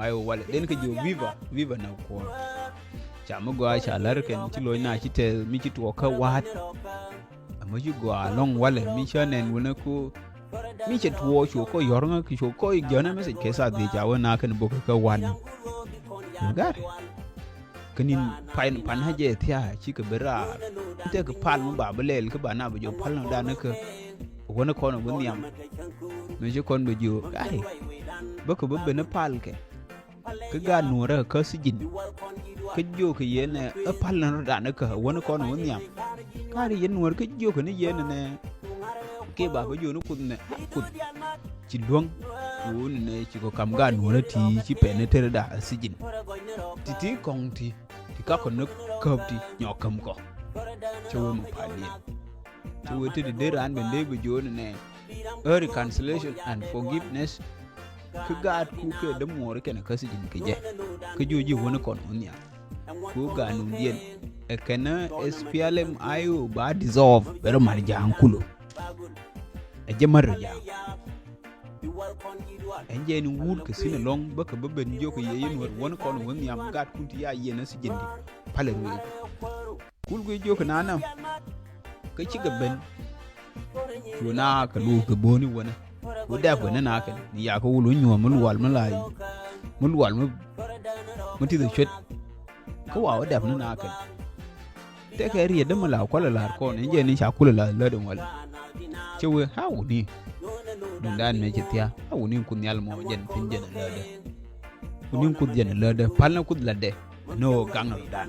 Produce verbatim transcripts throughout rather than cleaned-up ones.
Ai walɛ den kɛ jiök viva, viva na kuɔr. Ca mi gɔaa ca lär kɛn ci loc na ci tɛth mi ci tuɔɔk kä wa̱a̱t. Amä ci gɔaa lɔŋ walɛ mi cä nɛn wunä ko. Mi cɛ tuɔɔk cu kɔ yɔ̱r ŋä ki cu kɔ jiɔnɛ message kɛ sa dhiec ca wä na kɛn bok kä wa̱a̱t ni. Gat. Kä nin pan, pan ha jɛ thia̱a̱ cikɛ bi raar. Tekɛ pal mi ba bi lɛl kä ba na bi jɔ pal na danä kä. Wänä kɔn wä nhiam. Mi ci kɔn bi jiök ai. Bä kɛ bä ben pal kɛ. Kä gaat nuɔrä kä sijin. Kä jiök kɛ yɛn ɛ pal na rɔ danä kä wänä kɔn wä nhiam. Ka̱r yɛn nuɔr kä jiök kɛ ni yɛn nɛ. Kiɛ ba bä jiök ni kuth nɛ kuth. Ci luäŋ. Wun nɛ ci kɔ kam gaat nuɔrä ti ci pɛn ni ter da sijin. Ti ti kɔŋ ti. Ti kakɔ ni käp ti nyɔk käm kɔ. Cɛ wee mɔ pal yɛn. Cɛ wee ti di dee raan ben dee bi jiök nɛ. Ɛ reconciliation and forgiveness. Kä gaat ku kɛ däm muɔɔri kɛn kä sijin kɛ jɛ. Kä jiök ji̱ wänä kɔn wä nhiam. Ku gaat nuŋ diɛn. Ɛ kɛn ɛ S P L M I O ba dissolve bɛ rɔ mar ja̱a̱ŋ kulo. Ɛ jɛ mär rɔ ja̱a̱ŋ. Ɛn jɛ ni wut kɛ thi̱n ɛlɔ̱ŋ bä kɛ bä ben jiök kɛ yɛ yɛn wär wänä kɔn wä nhiam gaat kun ti ya yɛn ɛ sijin di. Palɛ ruëëc. Kul guic jiök kɛ nanä. Kä cikɛ ben. Cu na kɛ luuth kɛ bo̱o̱ni wänä. Cu dɛp kɛ ni na kɛn ni yakä wul wä nyuɔ̱ɔ̱m mi lual mi la yi. Mi lual mi, mi tith cuet. Kä wa wä dɛp ni na kɛn. Tekɛ riet dämɛ la kualɛ la̱r kɔn in jɛ ni ca kulɛ la lät in walɛ. Cɛ wee ha wuni. Duŋdan mëë cɛ thia ha wuni in kuth nhial mɔ jɛn thin jɛn in lätdɛ. Wuni in kuth jɛn in lätdɛ pal ni kuth latdɛ. Ni ɣöö gaŋ ni rɔ̱dan.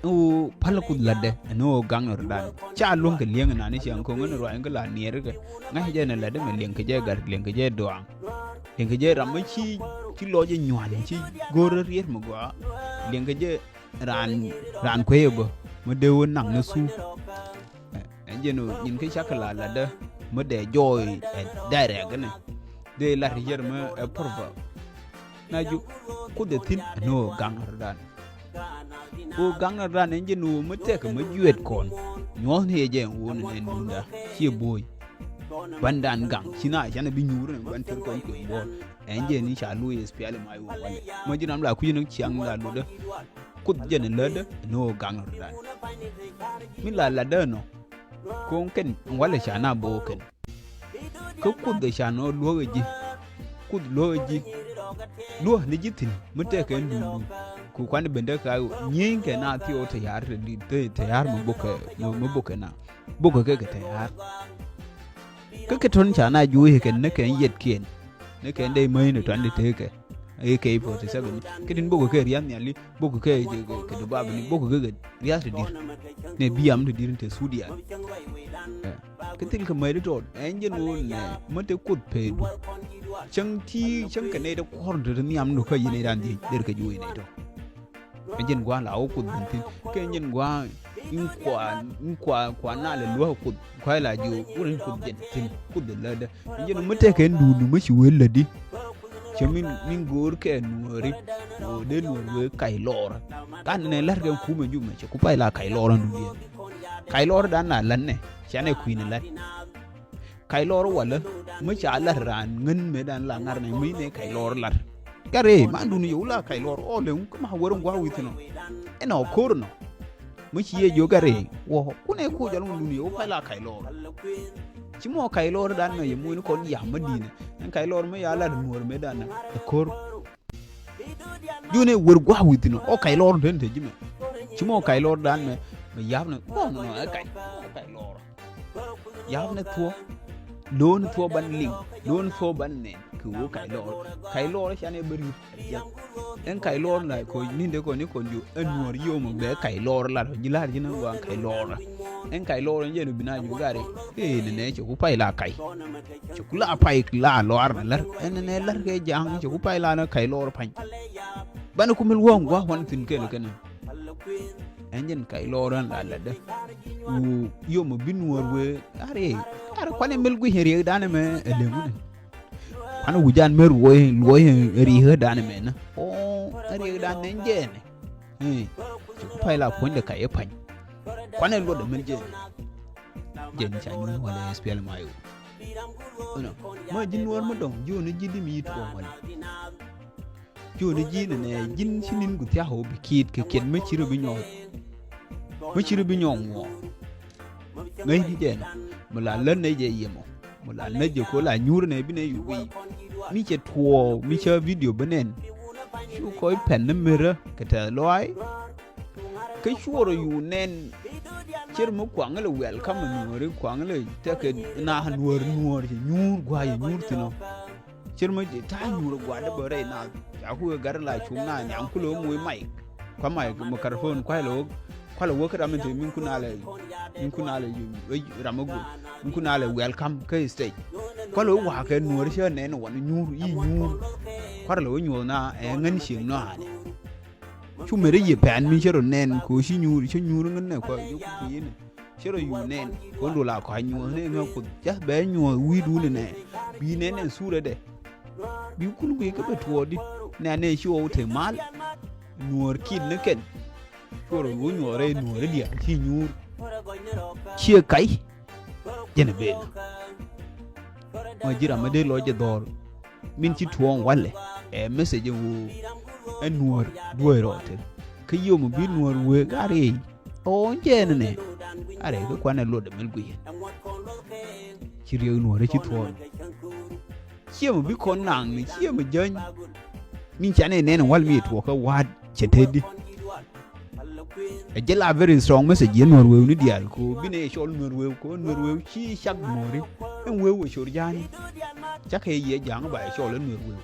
Ɣöö pal kuth latdɛ ɛn ɣöö gaŋ ni rɔ̱dan. Ca luäŋ kɛ li̱eŋ nani ciaŋ ko̱ŋ ni ruac in kä la niɛɛr kɛ. Ŋa̱c jɛ ni latdɛ mɛ li̱eŋ kɛ jɛ gat li̱eŋ kɛ jɛ duaaŋ. Li̱eŋ kɛ jɛ ram mi ci, ci lɔc jɛ nyuan ci go̱r riet mi gɔaa. Li̱eŋ kɛ jɛ raan, raan kuecɛ bä mi dee wä naŋ ni thuu. Ɛn jɛn ɣöö nyin kä cakɛ la latdä mi dee jɔɔy ɛ direct ni dee lat yɛr mi ɛ purba. Na ju kuth ɛ thi̱n ɛn ɣöö gaŋ rɔ̱dan. Ɣöö gaŋ rɔ̱dan ɛn jɛn ɣöö mi tɛkɛ mi juɛt kɔn nyuɔ̱thni ɛ jɛ ɛn ɣöö ni nɛn duunda ciɛ bo̱o̱c. Bandan gaŋ ci na canɛ bi nyuur ni ban tër kɔn kueŋ buɔɔr. Ɛn jɛn ni ca lo̱c ɛ S P L M I O walɛ mi ji̱n ram la kui̱c ni ciaŋ la lotdä. Kuth jɛn ɛ lätdä ɛn ɣöö gaŋ rɔ̱dan. Mi la latdä ɛnɔ ko̱ŋ kɛn ɛn walɛ ca na bo̱o̱ kɛn. Kä kuth ɛ ca nɔ luäk ɛ ji̱. Kuth luäk ɛ ji̱. Luäk ni ji̱ thi̱n mi tɛkɛ ɛn duundu. Ku kuan ben dee ka nyieny kɛ na thiɔɔk tɛ̈ya̱r te di̱t te tɛ̈ya̱r mi bokɛ, mi, mi bokɛ na. Bokɛ kɛ kɛ tɛ̈ya̱r. Kä kɛ tɔ̱n ca na juuc kɛn ni kɛn yɛtkiɛn. Ni kɛn dee mäcni tuan di tekɛ. A A K forty seven. Kä tin bokɛ kɛ riath nhiali. Bok kɛ kɛ, kɛ, kɛ dubab ni bok kɛ kɛ riath ti dir. Nɛ biam ti dir ni te Sudia. Ɛ, kä thil kɛ mɛy ti tɔt ɛn jɛn wun nɛ mɛ te kuoth pɛɛdu. Cäŋ ti cäŋ kɛ nɛy ti kuɔr ti ti nhiam ni kä yɛn nɛy dan dhiec der kɛ juuc nɛy tɔ. Ɛn jɛn gua̱a̱ la wä kuoth bin thin kɛ ɛn jɛn gua̱a̱ in kua, in kua, kua na lɛ luäk kuoth kua la jiök wun in kuoth jɛn thin kuoth lɛ lɛ dɛ. Ɛn jɛn mi tɛkɛ ɛn duundu mi ci wee lätdi. Cɛ min, min go̱o̱r kɛ nuɔɔri. Ɣöö dee nuɔɔr wee kac lɔɔr. Kan nɛ la̱t kɛ kumɛ jumɛ cɛ ku pay la kac lɔɔr ɛn duundiɛn. Kac lɔɔr dan la la̱t nɛ canɛ kui̱n la̱t. Kac lɔɔr walä mi ca la̱t raan ŋän mëë dan la ŋar nɛ mi nɛ kac lɔɔr la̱t. Gat rɛy man duundu yɛ wula kac lɔɔr ɔ lɛ ŋu kä ma wär ŋuak wi̱i̱ thi̱n ɔ. Ɛn ɔ ko̱r nɔ. Mi ci yɛ jiök gat rɛy wä kunɛ ku jɔl ŋun duni yɛ wä pay la kac lɔɔr. Ci mɔ kac lɔɔr dan mɛ yɛ muɔ̱ni kɔn yam mi di̱i̱nɛ ɛn kac lɔɔr mi ya lat nuɔɔr mëë dan ɛ ko̱r. Junɛ wër gua̱a̱k wi̱i̱ thi̱n ɔ kac lɔɔr den te ji̱ mɛ. Ci mɔ kac lɔɔr dan mɛ mɛ yap nɛ kɔn nɔ ɛ kac ɛ kac lɔɔr. Yap ni thuɔ̱k. Lo̱o̱n thuɔ̱k ban liŋ. Lo̱o̱n thuɔ̱k ban nɛn. Kɛ ɣöö kac lɔɔr. Kac lɔɔr canɛ bä ri̱t. Ɛn kac lɔɔr la kɔ ni̱n dee kɔn ni kɔn ju ɛn nuɔɔr yom bɛ kac lɔɔr lar. Ji̱ lar ji̱ ni gua̱a̱ŋ kac lɔɔr. Ɛn kac lɔɔr ɛn jɛn bi na ju gari. Ee nɛnɛ cɛ ku pay la kac. Cɛ ku la pay la lɔɔr ni lar. Ɛn nɛnɛ lar kɛ ja̱a̱ŋ cɛ ku pay la ni kac lɔɔr pa̱ny. Banɛ ku mil wäŋ gua̱a̱k wan thi̱n kɛl kɛnɛ. Ɛn jɛn kac lɔɔr ɛn la latdä. Wu yom bi nuɔɔr wee. Ari, ari kuanɛ mil guic riɛk danɛ mɛ ɛ lemu nɛ. Kuanɛ wi̱c an mɛ ruɔy luɔy riɛk danɛ mɛ nä. Ɔ riɛk danɛ jɛɛnɛ. Cɛ ku pay la puɔ̱nydɛ kac ɛ pa̱ny. Kuanɛ luɔtdɛ mil jɛɛnɛ. Jɛn ca nyuur walɛ S P L M I O. Ɛnɔ ma ji̱ nuɔɔr mi dɔ̱ŋ ji̱ ɣän ji̱ di mi yi tuɔɔk walɛ. Jiöni ji̱n ɛnɛ ji̱n ci ni̱n ku thia̱k ɣöö bi kiɛt kɛ kiɛt mi ci rɔ bi nyɔɔth. Mi ci rɔ bi nyɔɔth ŋuɔ̱ɔ̱ŋ. Ŋäcni jɛ ɛnɔ mi la lät nɛ jɛ yemɔ, mi la nɛ jɛ ko la nyuur nɛ bi nɛ yuk wi̱i̱. Mi cɛ tuɔɔk mi cä video bi nɛn. Cu kɔc pɛn ni merä kɛ tɛth lɔaac. Kä cuɔrɔ yuk nɛn. Cir mi kuaŋ lɛ welcome nuɔɔri kuaŋ lɛ tekɛ na nuɔɔr nuɔɔr cɛ nyuur gua̱a̱c nyuur thi̱n ɔ. Cir mi ta̱a̱ nyuur gua̱a̱c dee bä rɛy naath. Ca ku wee gat la cuŋ na nyaŋ ku lɛ wä muc mic. Kua mic microphone kua̱c lɛ wä, kua̱c lɛ wä kä ram in te min ku na lɛ, min ku na lɛ ram mi guur, min ku na lɛ welcome kä stage. Kua̱c lɛ wä wa̱a̱ kɛ nuɔɔri cä nɛn wan nyuur yi nyuur. Kua̱c lɛ wä nyuɔth na ɛ ŋän cieŋ nɔaani. Cu merä yiëë pɛn mi cä rɔ nɛn kɛ ɣöö ci nyuur, cä nyuur ŋän nɛ kua yök ku yinɛ. Cä rɔ yuk nɛn kɔn du la kɔac nyuɔ̱ɔ̱n nɛ ŋä Kuoth jath bɛ nyuɔ̱ɔ̱n wi̱i̱dun nɛ. Bi nɛn nɛ suurädɛ. Bi kun guic kä bɛ tuɔɔk di nɛ nɛ ci ɣɔw te mal. Nuɔ̱ɔ̱r kit ni kɛn. Cu rɔ yuk nyuɔ̱ɔ̱r rɛy nuɔ̱ɔ̱r diaal ci nyuur. Ciɛ kac. Jɛn ɛ ben. Mɔ ji̱ ram mi dee lɔc jɛ dhɔr. Min ci tuɔɔŋ walɛ ɛ message ɛ ɣöö ɛ nuɔ̱ɔ̱r duɔ̱ɔ̱c rɔɔtɛl. Kä yom bi nuɔ̱ɔ̱r wëë gat rɛy ɣɔɔ jɛɛn ɛnɛ. A rɛy kä kuanɛ luɔt ɛmɛl guiyɛn. Ci riek nuɔ̱ɔ̱r ɛ ci tuɔɔŋ. Ciɛ mɔ bi kɔn naŋ ni ciɛ mɔ jäny. Min canɛ nɛn wal mi tuɔɔk kä wa̱a̱t cɛ tetdi. Ɛ jɛ la very strong message yɛ nuɔr weu ni diaal ko bi nɛ yɛ cɔl nuɔr weu ko nuɔr weu ci cak nuɔri. Ɛn weu wä cor ja̱a̱ni. Cakɛ yɛ ja̱a̱ŋ ba yɛ cɔl ɛn nuɔr weu.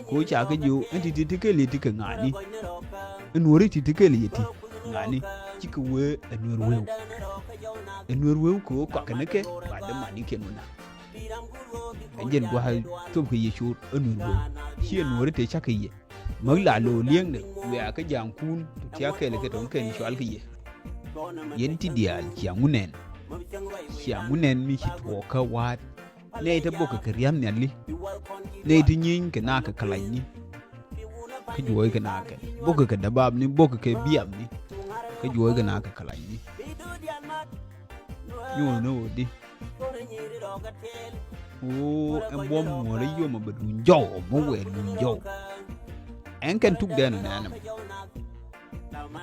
Ko ca kɛ jiö ɛn ti ti ti kɛl yɛ ti kɛ ŋa̱a̱ni. Ɛn nuɔri ti ti kɛl yɛ ti ŋa̱a̱ni. Ci kɛ wee ɛn nuɔr weu. Ɛn nuɔr weu ko kɔakɛ ni kɛ ba dämani kɛn wä na. Ɛn jɛn gua̱a̱ thop kɛ yɛ cor ɛn nuɔr weu. Ci ɛn nuɔri te cakɛ yɛ. Mäk la lo̱o̱ li̱eŋdɛ wiaa kä ja̱a̱ŋkun ti tia̱a̱ kɛɛl kɛ tɔ̱ŋ kɛn cual kɛ yɛ. Yɛn ti diaal cia ŋu nɛn. Cia ŋu nɛn mi ci tuɔɔk kä wa̱a̱t. Nɛy te bokɛ kɛ ria̱th nhiali. Nɛy te nyieeny kɛ naakɛ kɛ lacni. Kä juɔɔc kɛ naakɛ bokɛ kɛ däbaabni bokɛ kɛ biapni. Kä juɔɔc kɛ naakɛ kɛ lacni. Nyuɔ̱ɔ̱n ni ɣöö di. Ɣöö ɛn buɔ̱m muɔ̱ɔ̱rä yom a bɛ luny jɔw mɔ wɛɛ luny jɔw. Ɛn kɛn tuk dɛn ɔ nɛɛnɛ mɔ.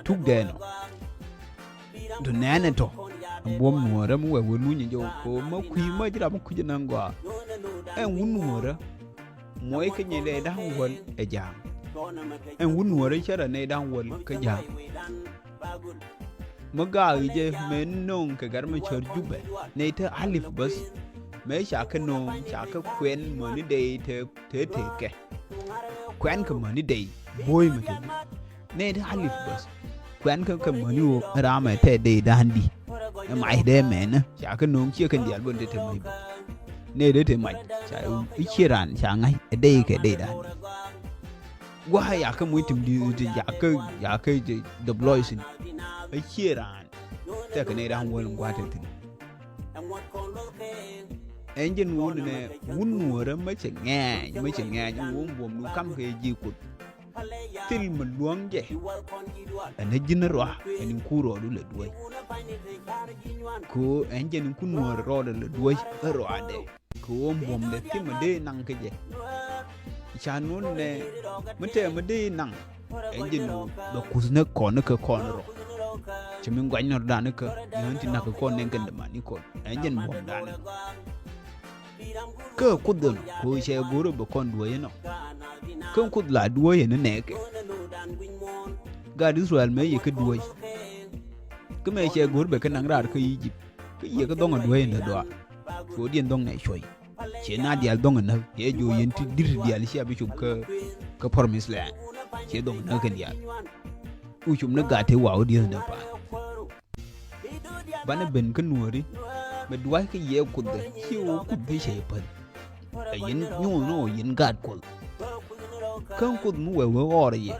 Tuk dɛn ɔ. Tɔ nɛɛnɛ tɔ. Ɛn buɔ̱m muɔ̱ɔ̱rä mɔ wɛɛ wee luny jɔw ko mɔ kui̱ mɔ ji̱ ram mɔ kui̱ jɛ naŋ gɔaa. Ɛn wun muɔ̱ɔ̱rä. Muɔc kä nyɛ nɛy da̱ŋ wäl ɛ ja̱a̱ŋ. Ɛn wun nuɔ̱ɔ̱rä cärɛ nɛy da̱ŋ wäl kä ja̱a̱ŋ. Mi gaak i̱ jɛ mëë no̱o̱ŋ kɛ gat mi cär Jubɛ nɛy te alip bäth. Mëë ca kɛ no̱o̱ŋ ca kɛ kuɛn mäni dey te te tekɛ. Kuɛn kɛ mäni dey bo̱o̱c mi te. Nɛy te alip bäth. Kuɛn kä kɛ mäni ɣöö ɛ raamɛ tɛ dey da̱a̱n di. Ɛ mac dee mɛnä ca kä no̱o̱ŋ ciɛ kɛn diaal bä ni te te mäc bä. Nɛy dee te mac ca i̱ ciɛ raan ca ŋa̱c ɛ dey kɛ dey da̱a̱n di. Gua̱a̱ yakä muc tim di ti yakä yakä dɔp lɔc thi̱n. Ɛ ciɛ raan tɛkɛ nɛy da̱a̱n wäl in gua̱a̱ te thi̱n. Ɛn jɛn wun nɛ wun nuɔ̱ɔ̱rä mä cɛ ŋɛɛny mä cɛ ŋɛɛny in wun buɔ̱m nu kam kɛ ji̱ Kuoth. Thil mi luäŋ jɛ. Ɛn ɛ ji̱n rɔa ɛn in ku rɔɔdu lɛ duäc. Ko ɛn jɛn in ku nuɔ̱ɔ̱r rɔɔdɛ lɛ duäc ɛ rɔadɛ. Ko wun buɔ̱mdɛ thil mi dee naŋ kä jɛ. Ca nun nɛ mi tɛɛ mi dee naŋ. Ɛn jɛn bɛ kuth ni kɔn ni kɛ kɔn rɔ. Cɛ mi guac nɔr dan ni kä yɛn ti nak kɛ kɔn nɛn kɛn dɛ man ni kɔn ɛn jɛn buɔ̱m dan ni. Kä kuth dhän ko cɛ go̱r bɛ kɔn duɔ̱ɔ̱c inɔ. Kä kuth la duɔ̱ɔ̱c in nɛɛkɛ. Gaat Israel mëë yɛ kä duɔ̱ɔ̱c. Kä mëë cɛ go̱r bɛ kä naŋ raar kä Egypt. Kä yɛ kä dhɔŋ a duɔ̱ɔ̱c in dee dɔaar. Cuɔ̱ɔ̱diɛn dhɔŋ nɛ cuɔ̱c. Ciɛ na diaal dhɔŋ a näk cɛ jo̱o̱c yɛn ti di̱t diaal cia bi cop kä kä promise land. Ciɛ dhɔŋ a näk kɛn diaal. Cu cop ni gaat te wa̱a̱ wä dieth dee paan. Banɛ ben kä nuɔ̱ɔ̱ri. Bɛ dua̱c kä yɛ kuth dee ci wä kuth dee cɛ päl. Ɛ yɛn nyuɔ̱ɔ̱n ni wä yɛn gaat kuɔth. Kä kuth mi wee wee ɣɔr yɛ.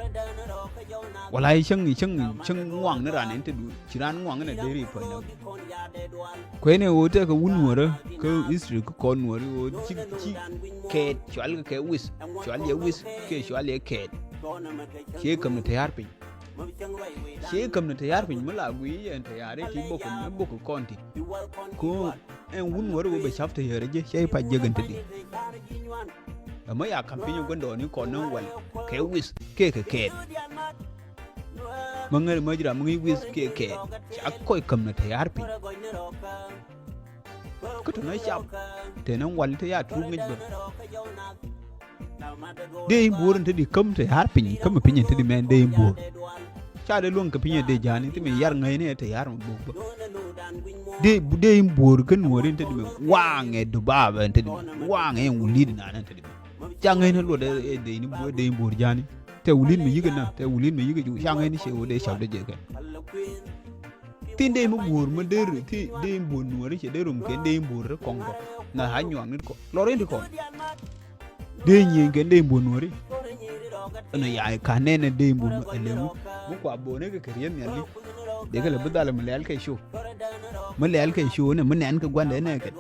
Wala cäŋ cäŋ cäŋ ŋuaŋ ni ran ɛn te du ci ran ŋuaŋ ni dee ri päl nɛ. Kuɛnɛ ɣöö tɛkɛ wun nuɔ̱ɔ̱rä kä history kä kɔn nuɔ̱ɔ̱ri ɣöö ci ci kɛɛt cual kɛ kɛ wis cual yɛ wis kɛ cual yɛ kɛɛt. Ciɛ käm ni tɛ̈r piny. Ciɛ käm ni tɛ̈r piny mi la guiy ɛn tɛ̈r iti bok mi bok kɔn ti. Ko ɛn wun nuɔ̱ɔ̱rä ɣöö bɛ cap tɛ̈r jɛ cɛ i̱ pac jek ɛn te di. Ɛmɔ ya ka̱m piny ɛ guändɔɔni kɔn ni wal kɛ wi̱th kɛ kɛ kɛɛt. Mä ŋäri mä ji̱ ram mi ŋi̱i̱c wi̱th kɛ kɛɛt ca kɔc käm ni te ya̱r piny. Kä tɔ̱ nä cap te ni wal te ya tuuk ŋi̱c bä. Dee in buɔ̱ɔ̱r in te di käm te ya̱r piny, käm piny in te di mɛn dee in buɔ̱ɔ̱r. Ca dee luäŋ kɛ piny ɛ dee ja̱a̱ni ti mi yar ŋäcni ɛ te ya̱r mi buk bä. Dee, dee in buɔ̱ɔ̱r kä nuɔ̱ɔ̱ri in te di mɛ waŋɛ dubaabɛ in te di mɛ waŋɛ in wulidi naan in te di mɛ. Ca ŋäcni luɔt ɛ dee in buɔ̱ɔ̱r, dee in buɔ̱ɔ̱r ja̱a̱ni. Tɛ wulid mi yikɛ na, tɛ wulid mi yikɛ ju ca ŋäcni cɛ wä dee cap dee jɛ kɛ. Thin dee mi buɔ̱ɔ̱r mi dee ri, thi dee in buɔ̱ɔ̱r nuɔ̱ɔ̱ri cɛ dee rom kɛ dee in buɔ̱ɔ̱r ri kɔŋ kɔ. Na ha nyuak nit kɔ. Lɔr in ti kɔn. Dee nyieny kɛn dee in buɔ̱n nuɔ̱ri. Ɛnɔ ya ka nɛnɛ dee in buɔ̱n nuɔ̱ri ɛlɛ wuk. Mi kua bo̱o̱nɛ kɛ kɛ riɛn nhiali. Dee kɛ lɛ bi dhal mi lɛɛl kɛ show. Mi lɛɛl kɛ show nɛ mi nɛn kɛ gua̱ndɛ nɛ kɛ.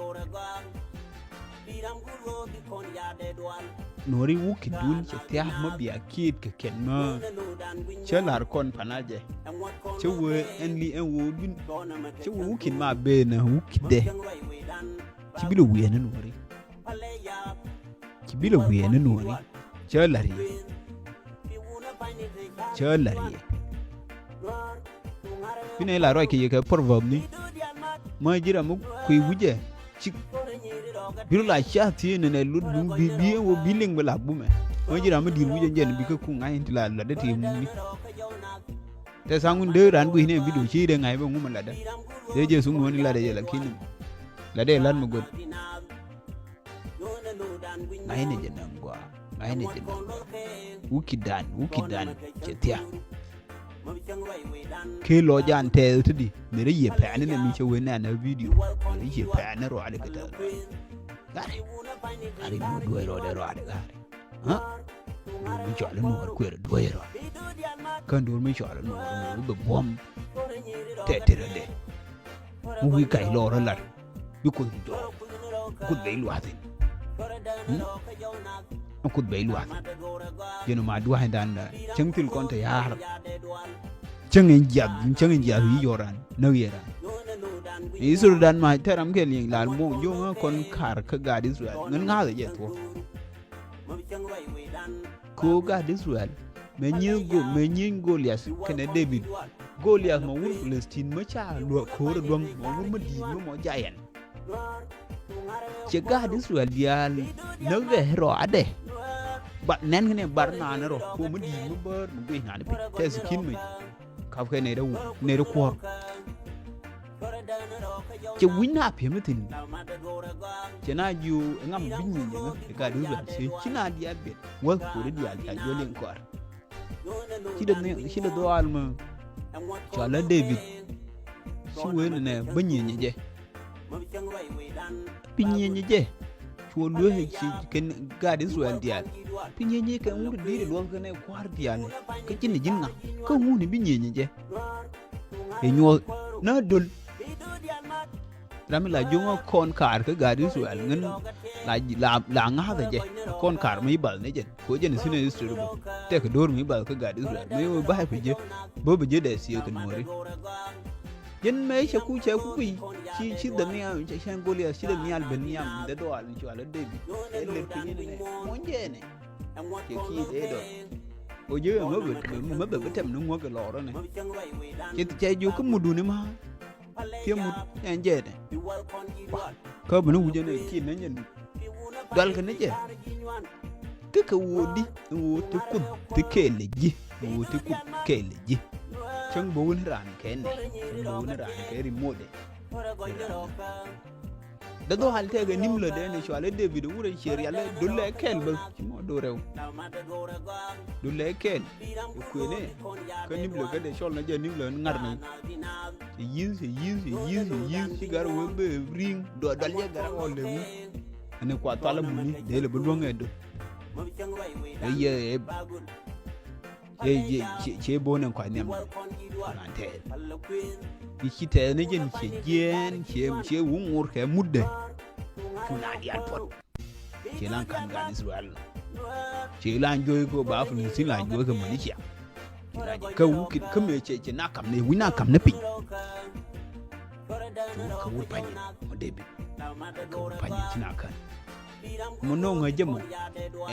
Nuɔ̱ri wuk ki dun cɛ thia̱a̱ mi bia kiit kɛ kɛn mɛ. Cä la̱r kɔn panajɛ. Cä wee ɛn li ɛn wee bin. Cä wee wuk kin ma bee nɛ wuk ki dɛ. Ci bi lɛ wiee ni nuɔ̱ri. Ci bi lɛ wiee ni nuɔ̱ri. Cä la̱r yɛ. Cä la̱r yɛ. Bi nɛ la ruac kɛ yɛ kɛ proverb ni. Mä ji̱ ram mi kui̱ wi̱cɛ cik. Bi ru la ca thiee nɛnɛ lut bi bi ɛn wä bi liŋ bi la bumɛ. Mä ji̱ ram mi di̱i̱r wi̱cɛ jɛn bi kä kuŋ ŋa̱c in ti la lat dee ti muni. Tɛ tha̱a̱ŋ wun dee raan gui̱cni ɛn video ci dee ŋa̱c bä ŋum ɛ latdä. Dee Jesu ŋuɔ̱ɔ̱ni latdä jɛ lakin latdä jɛ lat mi go̱t. Ŋa̱cni jɛ nɛn gɔaa, ŋa̱cni jɛ nɛn gɔaa. Wä ki̱dan, wä ki̱dan cɛ thia̱. Kee lɔ jan tɛth ti di mi ri yɛ pɛɛni nɛ mi cɛ wen nɛn ɛ video. Mi ri yɛ pɛɛni rɔɔdɛ kɛ tɛth. Gari, gari mi duɔ̱c rɔɔdɛ rɔɔdɛ gari. Duur mi cɔal inuɔɔr kueer duɔ̱ɔ̱c rɔ. Kä duur mi cɔal inuɔɔr inuɔɔr bɛ buɔ̱m. Tɛt ti rɔ dee mi wi̱i̱ kac lɔɔr rɔ lar. Bi kuth bi jɔɔk kuth bɛ iluaathin. Kuth bɛ iluaathin. Jɛn ma dua̱a̱cdan cäŋ thil kɔn te ya̱a̱r. Cäŋ in jiath, cäŋ in jiath yi yɔran näk yɛ ran. Israel dan ma tɛram kɛ liŋ lar muɔŋ jo̱ŋä kɔn ka̱r kä gaat Israel ŋän ŋa̱a̱th jɛ thuɔ̱k. Ko gaat Israel mɛ nyieth go mɛ nyieny Goliath kɛnɛ David. Goliath mɛ wur Filistin mɛ ca luɔ ko̱o̱r luäŋ mɛ wur mɛ di̱i̱t mɛ mɔ giant. Cɛ gaat Israel diaal näk rɛ rɔ adɛ. Ba nɛn kɛnɛ bar naan rɔ ko mɛ di̱i̱t mɛ bär mɛ guic naan piny tɛth kin mɛ. Kap kɛ nɛy rɛ wun nɛy rɛ kuɔ̱r. Cɛ wi̱ny na pi̱em ithin. Cɛ na jiu ɛ ŋam bi nyieny ɛ ŋä ɛ gat Israel cɛ ci na diaal biɛt wäth kori diaal ca juɔl in kɔar. Ci dɛ ni ci dɛ dhuaal mɛ. Cua lä David. Ci wee ni nɛ bä nyieny jɛ. Bi nyieny jɛ. Cuɔ lueec ci kɛn gaat Israel diaal. Bi nyieny kɛn wur di̱i̱t luɔth kɛn ɛ kua̱r diaal. Kä ci ni ji̱n ŋa kä ŋuni bi nyieny jɛ. Ɛ nyuɔth na dol. Ram mi la juŋä kɔn kaar kä gaat Israel ŋän la la la ŋa̱thä jɛ kɔn kaar mi bal ni jɛn ko jɛn thin Israel bä tɛk do̱r mi bal kä gaat Israel mi wä ba̱a̱ pi jɛ bä bi jɛ dɛ thiee kɛ nuɔri. Jɛn mɛ cɛ ku cɛ ku kui̱ ci ci dhɛ nhial cɛ cɛn Goliath ci dhɛ nhial ben nhiam dɛ dhɔal in cual a David ɛ lɛr piny in nɛ muɔ̱ny jɛ nɛ. Cɛ ki̱i̱t ëë dɔ̱. Ɣöö ji̱ ɣä ŋäbɛ ŋäbɛ bi tɛm ni ŋuäk kɛ lɔɔr ɣä nɛ. Cɛ cɛ jiök kä mutdun i̱ ma̱a̱. Kiɛ mut ɛn jɛɛtɛ. Kä bi ni wi̱c ɛn ɛ ki̱i̱t ni nyɛ nu. Dual kɛ ni jɛ. Kä kɛ ɣöö di ɣöö ti kuth ti kɛɛl ɛ ji̱ ɣöö ti kuth kɛɛl ɛ ji̱. Cäŋ bä wun raan kɛ nɛ cäŋ bä wun raan kɛ rimotdɛ. Dee dhɔaal tɛkɛ nim lä dee ni cual i̱ David wurɛ ciɛ rial i̱ dul lɛ kɛl bä ci mɔ do̱rɛw. Dul lɛ kɛl i̱ kuënɛ kä nim lä kä dee cɔl na jɛ nim lä ŋar ni. Cɛ yi̱th cɛ yi̱th cɛ yi̱th cɛ yi̱th ci gar wee bee ri̱ŋ dual dual jɛ gar ɣɔl lɛ wi̱i̱. Ɛn i̱ kua thual amuni dee lɛ bi luäŋ ɛ dul. Ɛ yɛ ɛ Cɛ cɛ cɛ bo̱o̱n ɛn kɔc nhiam. Raan tɛɛth i̱ ci tɛɛth ni jɛn cɛ jiɛɛn cɛ cɛ wä ŋor kɛ mutdɛ. Cu na diaal puɔt. Cɛ lan ka̱n gan Israel. Cɛ lan juɔ̱ɔ̱c kɛ ba Filistin lan juɔ̱ɔ̱c kɛ militia. Cɛ lan kä wä kit kä mëë cɛ cɛ na kam ni wi̱c na kam ni piny. Cu kä wur pa̱ny mɔ David. Kä wur pa̱ny ci na ka̱n. Mɔ nɔŋ ɛ jɛ mɔ.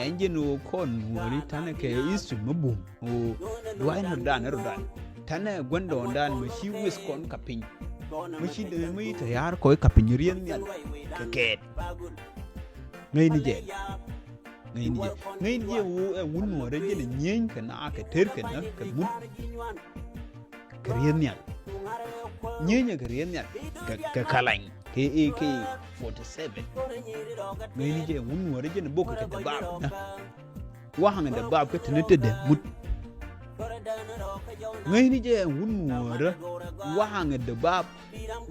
Ɛn jɛn ɣöö kɔn nuɔ̱ɔ̱ri ta̱nɛ kɛ history mi bum ɣöö dua̱a̱c ni rɔ̱dan ni rɔ̱dan. Ta̱nɛ gua̱ndɔɔŋdan mɛ ci weth kɔn kap piny. Mi ci dee mi te ya̱r kɔc kap piny rieth nhial kɛ kɛɛt. Ŋäcni jɛ. Ŋäcni jɛ. Ŋäcni jɛ ɣöö ɛ wut nuɔ̱ɔ̱rä jɛn ɛ nyieny kɛ naath kɛ ter kɛ näk kɛ mut. Kɛ rieth nhial. Nyieny ɛ kɛ rieth nhial. Kɛ, kɛ kalany. Kɛ A K forty seven. Ŋäcni jɛ wut nuɔ̱ɔ̱rä jɛn ɛ bok kɛ däbaab nä. Waŋɛ däbaab kä te ni tetdɛ mut. Ŋäcni jɛ wut nuɔ̱ɔ̱rä. Waŋɛ däbaab.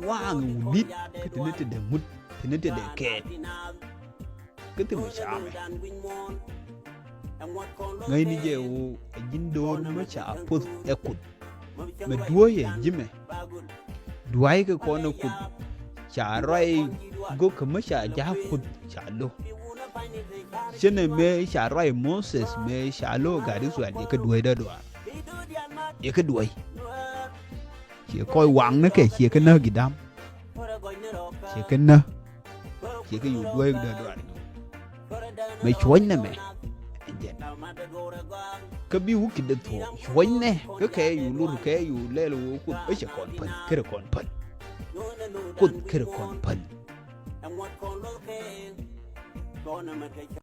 Waŋɛ wut ni̱t kä te ni tetdɛ mut. Te ni tetdɛ kɛɛt. Kä thimɛ caamɛ. Ŋäcni jɛ ɣöö ɛ ji̱n do̱r mi ca poth ɛ Kuoth. Mɛ duɔ̱ɔ̱cɛ ji̱ mɛ. Dua̱ckɛ kɔn ɛ Kuoth. Ca ruac go̱o̱kä mi ca ja̱a̱k Kuoth ca lo̱k. Cänɛ mëë ca ruac Moses mëë ca lo̱k gat Ithɛrɛl yɛ kä duäc däduaar. Yɛ kä duäc. Ciɛ kɔc waŋni kɛ ciɛ kä näk gi̱dam. Ciɛ kä näk. Ciɛ kä yuk duäc däduaar. Mɛ cuɔ̱cnɛ mɛ. Ɛn jɛn. Kä bi wä ki̱dɛ thuɔ̱k cuɔ̱cnɛ kä kɛ yuk lur kɛ yuk lɛl wä Kuoth ɛ cɛ kɔn päl kärɛ kɔn päl. Kuoth kärɛ kɔn päl.